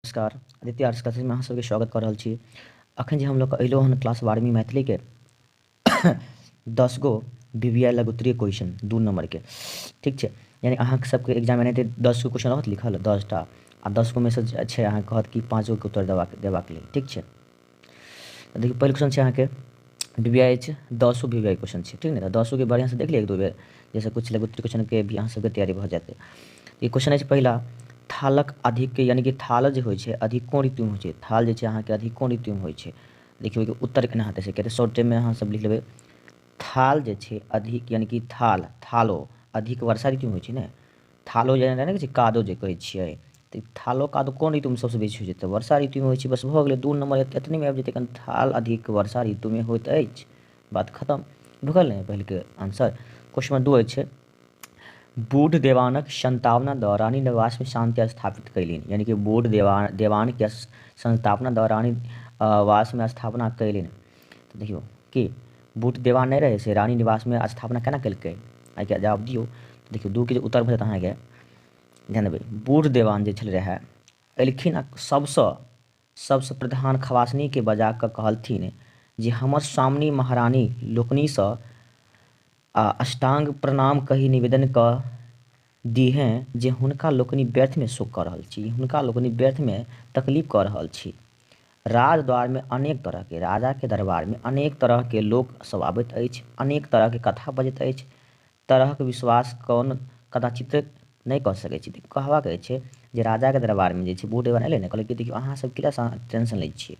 नमस्कार, आदित्य आर्ट्स क्लासेसमे अहाँ सबके स्वागत कऽ रहल छी। अखन जे हम लोग अयलहुँ हन क्लास 12वीं मैथिलीके 10 गो बी बी I लघुत्तरीय क्वेश्चन 2 नम्बरके, ठीक छै। यानी अहाँ सबके एग्जाम एनाहिते 10 गो क्वेश्चन रहत लिखल, 10टा, आ 10 गो मे से जे छै अहाँके कहत कि 5 गोके उत्तर देबाक लेल, ठीक छै। तऽ देखियौ पहिल क्वेश्चन छै अहाँके बी बी I अछि, 10 गो बी बी I question छै, ठीक ने। तऽ 10 गोके बढ़िआँसँ देख लिअ एक दू बेर, जाहिसँ किछु लघुत्तरीय क्वेश्चनके भी अहाँ सबके तैयारी भऽ जायत। ई क्वेश्चन अछि पहिला, थालक अधिक यानी कि थाल जे होइ छै अधिक कोन ऋतुमे होइ छै। थाल जे छै अहाँके अधिक कोन ऋतुमे होइ छै। देखियौ एहिके उत्तर केना हेतै से किया तऽ शॉर्ट टाइममे अहाँ सब लिख लेबै। थाल जे छै अधिक यानी कि थाल, थालो अधिक वर्षा ऋतुमे होइ छै ने। थालो जे नहि कहै छै कादो जे कहै छियै, तऽ थालो कादो कोन ऋतुमे सबसँ बेसी होइ छै, तऽ वर्षा ऋतुमे होइ छै। बस भऽ गेलै, 2 नम्बर एतनेमे आबि जेतै। कनि थाल अधिक वर्षा ऋतुमे होइत अछि, बात खतम भऽ गेल ने पहिलके आंसर। क्वेश्चन नंबर 2 अछि, बूढ़ देवानक संतावना दऽ रानी निवासमे शान्ति स्थापित कयलनि। यानी कि बूढ़ देवानके संस्थापना दऽ रानी वासमे स्थापना कयलनि। तऽ देखियौ कि बूढ़ देवान नहि रहै से रानी निवासमे स्थापना केना केलकै, एहिके जवाब दियौ। देखियौ 2 के जे उत्तर भऽ जायत अहाँके, ध्यान देबै। बूढ़ देवान जे छलै रहए एलखिन आ सबसँ प्रधान खवासनीके बजा कऽ कहलथिन जे हमर स्वामिनी महारानी लोकनिसँ आ अष्टांग प्रणाम कहि निवेदन कऽ दिहेँ जे हुनका लोकनि व्यर्थमे शोक कऽ रहल छी, हुनका लोकनि व्यर्थमे तकलीफ कऽ रहल छी। राजद्वारमे अनेक तरहके, राजाके दरबारमे अनेक तरहके लोक सब आबैत अछि, अनेक तरहके कथा बजैत अछि, तरहक विश्वास कोन कदाचित नहि कऽ सकै छी। कहबाक अछि जे राजाके दरबारमे जे छै बूढ़ देवान एलै ने, कहलकै देखियौ अहाँ सब किला टेंशन लै छियै,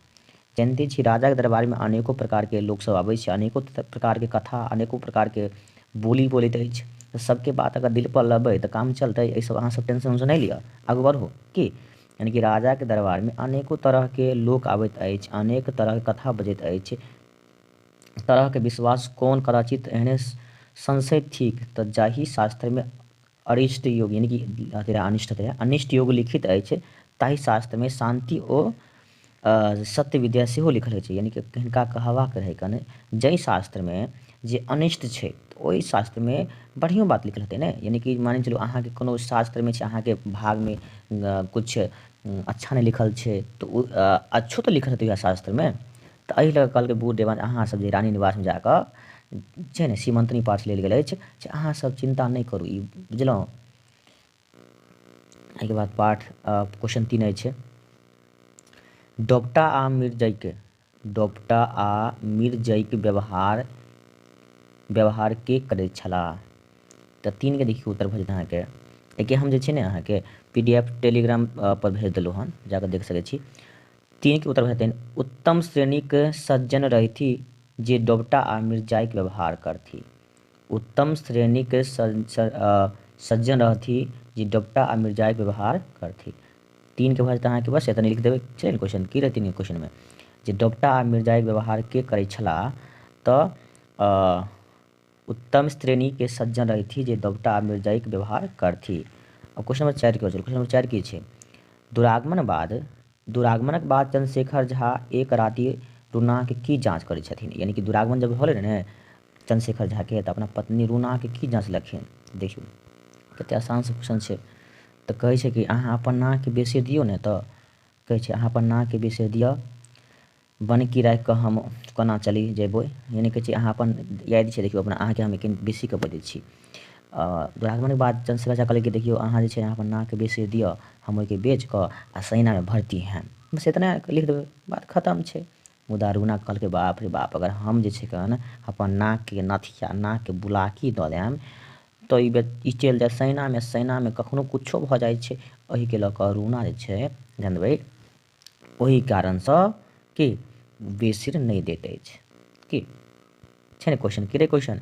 जानिते छी राजाके दरबारमे अनेको प्रकारके लोकसभ आबै छै, अनेको प्रकारके कथा, अनेको प्रकारके बोली बोलैत अछि, तऽ सबके बात अगर दिलपर लेबै तऽ काम चलतै। एहिसब अहाँ सब टेंशन उंशन नहि लिअ, आगू बढ़ू। की यानी कि राजाके दरबारमे अनेको तरहके लोक आबैत अछि, अनेक तरहके कथा बजैत अछि, तरहके विश्वास कोन कदाचित एहने संशय थिक। तऽ जाहि शास्त्रमे अरिष्ट योग यानी कि अनिष्ट अनिष्ट योग लिखित अछि, ताहि शास्त्रमे शान्ति ओ सत्य विद्या सेहो लिखल होइ छै। यानी कि हिनका कहबाक रहै कने जाहि शास्त्रमे जे अनिष्ट छै तऽ ओहि शास्त्रमे बढ़िओ बात लिखल हेतै ने। यानी कि मानि चलू अहाँके कोनो शास्त्रमे छै अहाँके भागमे किछु अच्छा नहि लिखल छै तऽ ओ अच्छो तऽ लिखल हेतै उएह शास्त्रमे। तऽ एहि लऽ कऽ कहलकै बूढ़ देवान अहाँसभ जे रानी निवासमे जा कऽ छै ने सीमन्तनी पाठ लेल गेल अछि से अहाँसभ चिन्ता नहि करू, ई बुझलहुँ। एहिके बाद पाठ क्वेश्चन 3 अछि, डोपटा आ मिर्जइके, डोपटा आ मिर्जइके व्यवहार के करैत छलाह। तऽ 3 के देखियौ उत्तर भऽ जेतै अहाँके। एहिके हम जे छै ने अहाँके पी डी एफ टेलीग्राम पर भेज देलहुँ हन, जाकऽ देख सकै छी। 3 के उत्तर भऽ जेतनि उत्तम श्रेणीके सज्जन रहथि जे डोपटा आ मिर्जाइके व्यवहार करथि। उत्तम श्रेणीके सज्जन रहथि जे डोपटा आ मिर्जाइके व्यवहार करथि। 3 के भऽ जेतै अहाँके, बस एतने लिख देबै। छै ने क्वेश्चन की रहै 3 के क्वेश्चनमे जे डोपटा आ मिर्जाइके व्यवहार के करै छलाह, तऽ उत्तम श्रेणीके सज्जन रहथि जे डोपटा आ मिर्जाइके व्यवहार करथि। अब क्वेश्चन नंबर 4 के हो चलू। क्वेश्चन नंबर 4 की छै, दुरागमनक बाद चंद्रशेखर झा एक राति रूनाके की जाँच करै छथिन। यानी कि दुरागमन जब होलै ने चंद्रशेखर झाके, तऽ अपना पत्नी रूनाके की जाँचलखिन। देखियौ कते आसान से क्वेश्चन छै। तऽ कहै छै कि अहाँ अपन नाकके बेसी दियौ ने, तऽ कहै छै अहाँ अपन नाकके बेसी दिअ, बनकी राखि कऽ हम कोना चलि जेबै। यानी कहै छै अहाँ अपन याद छै, देखियौ अपना अहाँके हम एक बेसी कऽ बजै छी। दुरागमनके बाद चंद्रशेखर झा कहलकै देखियौ अहाँ जे छै अहाँ अपन नाकके बेसी दिअ, हम ओहिके बेच कऽ आ सेनामे भर्ती हैब। बस एतना लिख देबै, बात खतम छै। मुदा रूना कहलकै बाप रे बाप, अगर हम जे छै कन अपन नाकके नथिया नाकके बुलाकी दऽ देब तऽ ई चलि जायत सेनामे, सेनामे कखनो किछो भऽ जाइ छै। एहिके लऽ कऽ रूना जे छै ध्यान देबै, ओहि कारणसँ कि बेसीर नहि दैत अछि। की छै ने क्वेश्चन, की रहै क्वेश्चन,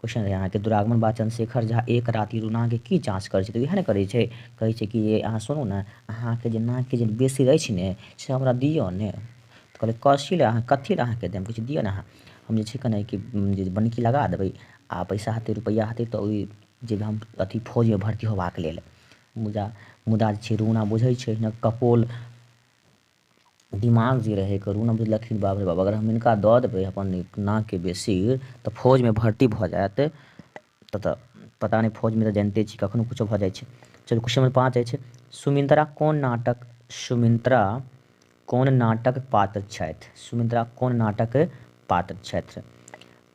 क्वेश्चन रहै अहाँके दुरागमन बाद चंद्रशेखर झा एक राति रूनाके की जाँच करै छै। तऽ इएह ने करै छै, कहै छै कि अहाँ सुनू ने, अहाँके जे नाकके जे बेसी अछि ने से हमरा दिअ ने। तऽ कहलै कथी लए, अहाँ कथी लए अहाँके देब, किछु दिअ ने अहाँ, हम जे छै कने कि जे बनकी लगा देबै आ पैसा हेतै रुपैआ हेतै तऽ ओहि जे हम अथी फौजमे भर्ती होबाक लेल। मुदा जे छै रूना बुझै छै हिनक कपोल दिमाग जे रहै रूना बुझलखिन बाप रे बाप, अगर हम हिनका दऽ देबै अपन नाकके बेसी तऽ फौजमे भर्ती भऽ जायत, तऽ पता नहि फौजमे तऽ जानिते छी कखनो किछो भऽ जाइ छै। चलू क्वेश्चन नंबर 5 अछि, सुमित्रा कोन नाटक सुमित्रा कोन नाटक पात्र छथि? सुमित्रा कोन नाटक पात्र छथि?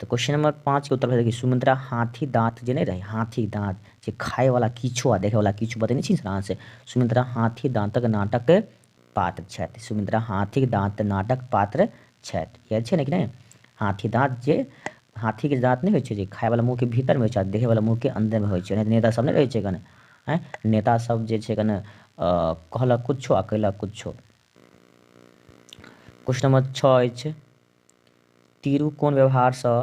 तऽ क्वेश्चन नंबर 5 के उत्तर भऽ गेल सुमित्रा हाथी दाँत जे नहि रहै, हाथी दाँत जे खायवला किछो आ देखैवला किछो बतेने छी ने से सुमित्रा हाथी दाँतक नाटक पात्र छथि। सुमित्रा हाथीक दाँत नाटक पात्र छथि। याद छै ने कि नहि? हाथी दाँत जे हाथीके दाँत नहि होइ छै जे खायवला मुँहके भीतरमे होइ छै आ देखैवला मुँहके अन्दरमे होइ छै। नेता सब नहि रहै छै कने, आँय नेता सब जे छै कने कहलक कुछो आ कयलक कुछो। क्वेश्चन नंबर 6 अछि, तीरू कोन व्यवहारसँ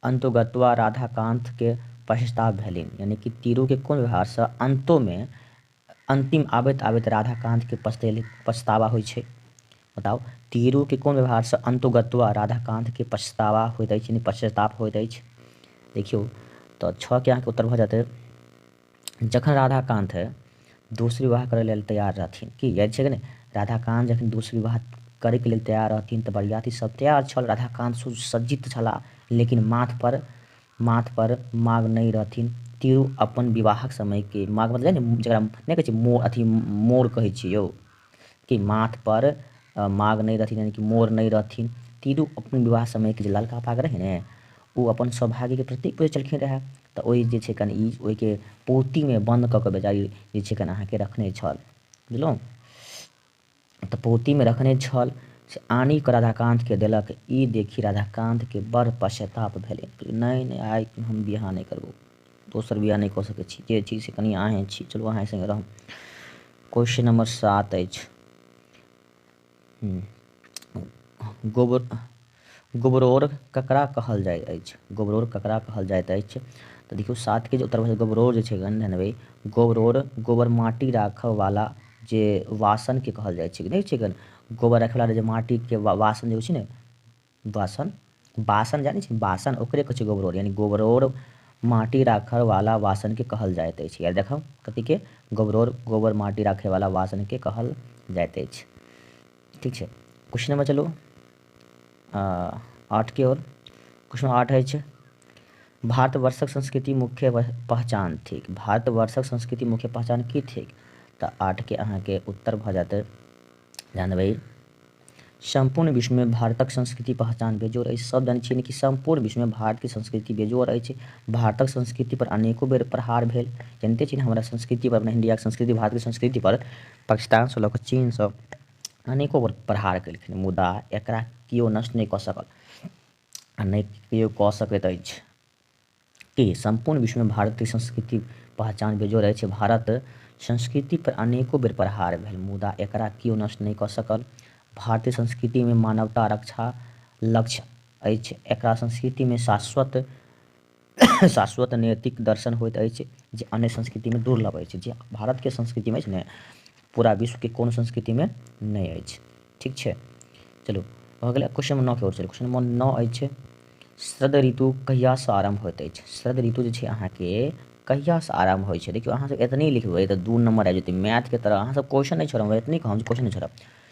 अन्तोगत्वा राधाकान्तके पश्चाताप भेलनि? यानी कि तीरूके कोन व्यवहारसँ अंतोमे अंतिम आबैत आबैत राधाकान्तके पछतावा होइ छै? बताउ, तीरूके कोन व्यवहारसँ अन्तोगत्वा राधाकान्तके पछतावा होइत अछि, यानी पश्चाताप होइत अछि? देखियौ तऽ 6 के अहाँके उत्तर भऽ जेतै, जखन राधाकान्त दोसर विवाह करै लेल तैयार रहथिन, की याद छै कि नहि? राधाकान्त जखन दोसर विवाह करैके लेल तैयार रहथिन तऽ बरियाती सब तैयार छल, राधाकान्त सुसज्जित छलाह, लेकिन माथ पर माग नहि रहथिन। तीरू अपन विवाहक समयके माग मतलब ने जकरा नहि कहै छै मोर, अथी मोर कहै छियै यौ, कि माथ पर माग नहि रहथिन, यानी कि मोर नहि रहथिन। तीरू अपन विवाह समयके जे ललका पाग रहै ने, ओ अपन सौभाग्यके प्रतीक बुझै छलखिन रहए, तऽ ओहि जे छै कनि ई ओहिके पोतीमे बन्द कऽ कऽ बेचारी जे छै कनि अहाँके रखने छल, बुझलहुँ? तऽ पोतीमे रखने छल, से आनि कऽ राधाकान्तके देलक। ई देखि राधाकान्तके बड़ पश्चाताप भेलै। नहि नहि, आइ हम बियाह नहि करबौ, दोसर बियाह नहि कऽ सकै छी, जे छी से कनि अहेँ छी, चलू अहेँ सङ्गे रहब। क्वेश्चन नंबर 7 अछि, गोबर गोबरोर ककरा कहल जाइत अछि? गोबरोर ककरा कहल जाइत अछि? तऽ देखियौ 7 के जे उत्तर भऽ गोबरोर जे छै ध्यान, गोबरोर गोबर माटी राखऽ वाला जे वासनके कहल जाइ छै, नहि छै गोबर रखै वाला जे माटीके वासन जे होइ छै ने, वासन बासन जानै छी, बासन ओकरे कहै छै गोबरोर, यानी गोबरोर माटी राखऽ वाला वासनके कहल जाइत अछि। याद देखब कथीके? गोबरोर गोबर माटी राखै वाला वासनके कहल जाइत अछि। ठीक छै, क्वेश्चन नंबर चलू 8 के ओर। क्वेश्चन 8 अछि, भारतवर्षक संस्कृति मुख्य पहचान थिक। भारतवर्षक संस्कृति मुख्य पहचान की थिक? तऽ 8 के अहाँके उत्तर भऽ जेतै, ध्यान देबै, सम्पूर्ण विश्वमे भारतक संस्कृति पहचान बेजोड़ अछि। सब जानै छियै कि सम्पूर्ण विश्वमे भारतके संस्कृति बेजोड़ अछि। भारतक संस्कृति पर अनेको बेर प्रहार भेल, जानिते छी ने हमरा संस्कृति पर, अपना इंडियाके संस्कृति, भारतके संस्कृति पर पाकिस्तानसँ लऽ कऽ चीनसँ अनेको बेर प्रहार केलखिन, मुदा एकरा केओ नष्ट नहि कऽ सकल आ नहि केओ कऽ सकैत अछि। कि सम्पूर्ण विश्वमे भारतीय संस्कृति पहचान बेजोड़ अछि। भारत संस्कृति पर अनेको बेर प्रहार भेल, मुदा एकरा केओ नष्ट नहि कऽ सकल। भारतीय संस्कृतिमे मानवता रक्षा लक्ष्य अछि। एकरा संस्कृतिमे शाश्वत शाश्वत नैतिक दर्शन होइत अछि जे अन्य संस्कृतिमे दुर्लभ अछि। जे भारतके संस्कृतिमे अछि ने, पूरा विश्वके कोनो संस्कृतिमे नहि अछि। ठीक छै, चलू भऽ गेलै। क्वेश्चन नंबर 9 के ओर चलू। क्वेश्चन नंबर 9 अछि, शरद ऋतु कहियासँ आरम्भ होइत अछि? शरद ऋतु जे छै अहाँके कहियासँ आरम्भ होइ छै? देखियौ अहाँ सब एतनी लिखबै तऽ 2 नंबर आबि जेतै। मैथके तरह अहाँ सब क्वेश्चन नहि छोड़ब, एतनी कहब क्वेश्चन नहि छोड़ब।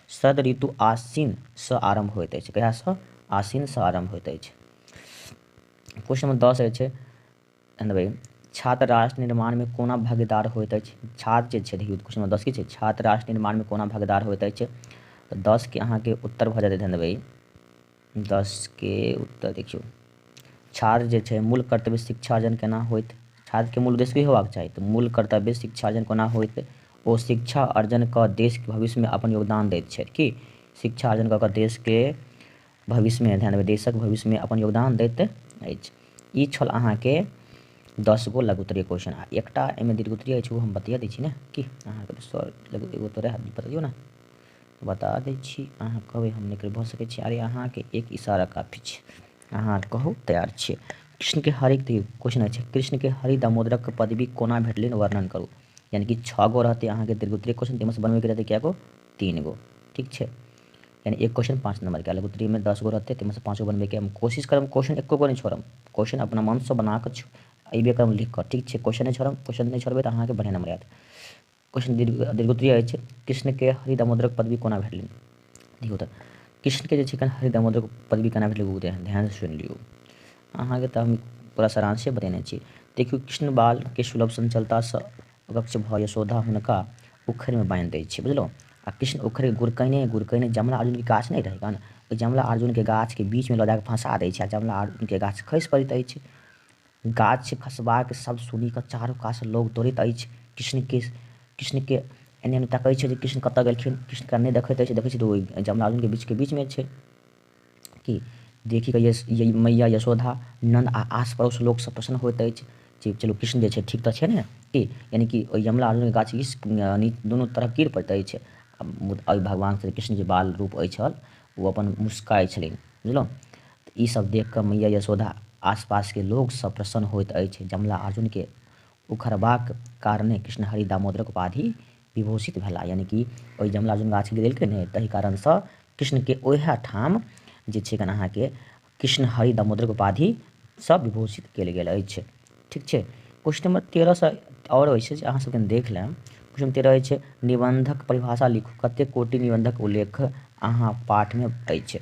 शरद ऋतु आश्विनसँ आरम्भ होइत अछि। कहियासँ? आश्विनसँ आरम्भ होइत अछि। क्वेश्चन नंबर 10 अछि, छात्र राष्ट्र निर्माणमे कोना भागीदार होइत अछि? छात्र जे छै, देखियौ क्वेश्चन नंबर 10 की छै, छात्र राष्ट्र निर्माणमे कोना भागीदार होइत अछि? तऽ 10 के अहाँके उत्तर भऽ जेतै, ध्यान देबै, 10 के उत्तर देखियौ, छात्र जे छै मूल कर्तव्य शिक्षा अर्जन केना होइत? छात्रके मूल उद्देश्य की होबाक चाही? तऽ मूल कर्तव्य शिक्षा अर्जन कोना होइत? ओ शिक्षा अर्जन कऽ देशके भविष्यमे अपन योगदान दैत छथि। की शिक्षा अर्जन कऽ कऽ देशके भविष्यमे, ध्यान देबै, देशक भविष्यमे अपन योगदान दैत अछि। ई छल अहाँके 10 गो लघुत्तरीय क्वेश्चन आ एकटा एहिमे दीर्घोत्तरीय अछि, ओ हम बतिया दै छी ने। की अहाँके सर एगो तो रहै, बतैयौ ने, बता दै छी, अहाँ कहबै हम नहि भऽ सकै छी। अरे अहाँके एक इशारा काफी छै, अहाँ कहू तैयार छियै। कृष्णके हरिक क्वेश्चन अछि, कृष्णके हरि दामोदरक पदवी कोना भेटलनि वर्णन करू। यानी कि 6 गो रहतै अहाँके दीर्घोत्तरीय क्वेश्चन, ताहिमे से बनबैके रहतै कए गो? 3 गो। ठीक छै, यानी एक क्वेश्चन 5 नंबर के, लघुत्तरीय में 10 गो रहतै, ताहिमे से 5 गो बनबैके हम कोशिश करब। क्वेश्चन एको गो नहि छोड़ब, क्वेश्चन अपना मनसँ बना कऽ अयबे करब लिख कऽ। ठीक छै, क्वेश्चन नहि छोड़ब, क्वेश्चन नहि छोड़बै तऽ अहाँके बढ़िआँ नंबर आयत। क्वेश्चन दीर्घोत्तरीय अछि, कृष्णके हरि दामोदरक पदवी कोना भेटलनि? देखियौ तऽ कृष्णके जे छै हरि दामोदरक पदवी केना भेटलै, ओ ध्यानसँ सुनि लियौ। अहाँके तऽ हम पूरा सारांशे बतेने छी। देखियौ, कृष्ण बालके सुलभ संचलतासँ अकच्छ भऽ यशोदा हुनका उखड़िमे बान्हि दै छै, बुझलहुँ? आ कृष्ण उखड़ि गुड़कैने गुड़कैने जमला अर्जुनके गाछ नहि रहै गन, ओहि जमला अर्जुनके गाछके बीचमे लऽ जाकऽ फँसा दै छै आ जमला अर्जुनके गाछ खसि पड़ैत अछि। गाछ खसबाक शब्द सुनि कऽ चारू कातसँ लोग दौड़ैत अछि। कृष्णके कृष्णके एन्ने ओन्ने तकै छै जे कृष्ण कतऽ गेलखिन। कृष्णके नहि देखैत अछि, देखै छै तऽ ओहि जमला अर्जुनके बीचके बीचमे छै। कि देखि कऽ मैया यशोदा, नन्द आ आस पड़ोस लोकसभ प्रसन्न होइत अछि जे चलू कृष्ण जे छै ठीक तऽ छै ने की, यानि कि ओहि यमला अर्जुनके गाछ दुनू तरफ गिर पड़ैत अछि। एहि भगवान श्री कृष्ण जे बाल रूप अछि ओ अपन मुस्काइ छलै, बुझलहुँ। तऽ ईसभ देख कऽ मैया यशोदा आसपासके लोकसभ प्रसन्न होइत अछि। जमला अर्जुनके उखड़बाक कारणे कृष्ण हरि दामोदरक उपाधि विभूषित भेला, यानि कि ओहि जमला अर्जुन गाछ गिरेलकै ने ताहि कारणसँ कृष्णके ओएह ठाम जे छै अहाँके कृष्ण हरि दामोदरक उपाधिसँ विभूषित कयल गेल अछि। ठीक छै, क्वेश्चन नंबर 13सँ आओर अछि जे अहाँ सबके देख लेब। क्वेश्चन 13 अछि, निबंधक परिभाषा लिखू। कतेक कोटि निबंधक उल्लेख अहाँ पाठमे अछि?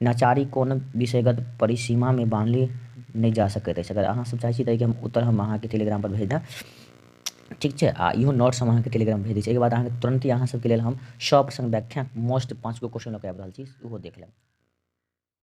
नचारी कोन विषयगत परिसीमामे बान्हल नहि जा सकैत अछि? अगर अहाँ सब चाहै छी तऽ एहिके हम उत्तर हम अहाँके टेलीग्राम पर भेज देब। ठीक छै, आ इहो नोट्स हम अहाँके टेलीग्राम भेज दै छी। एहिके बाद अहाँके तुरन्ते अहाँ सबके लेल हम 100 प्रश्न व्याख्या मोस्ट 5 गो क्वेश्चन लऽ कऽ आबि रहल छी, ओहो देख लेब।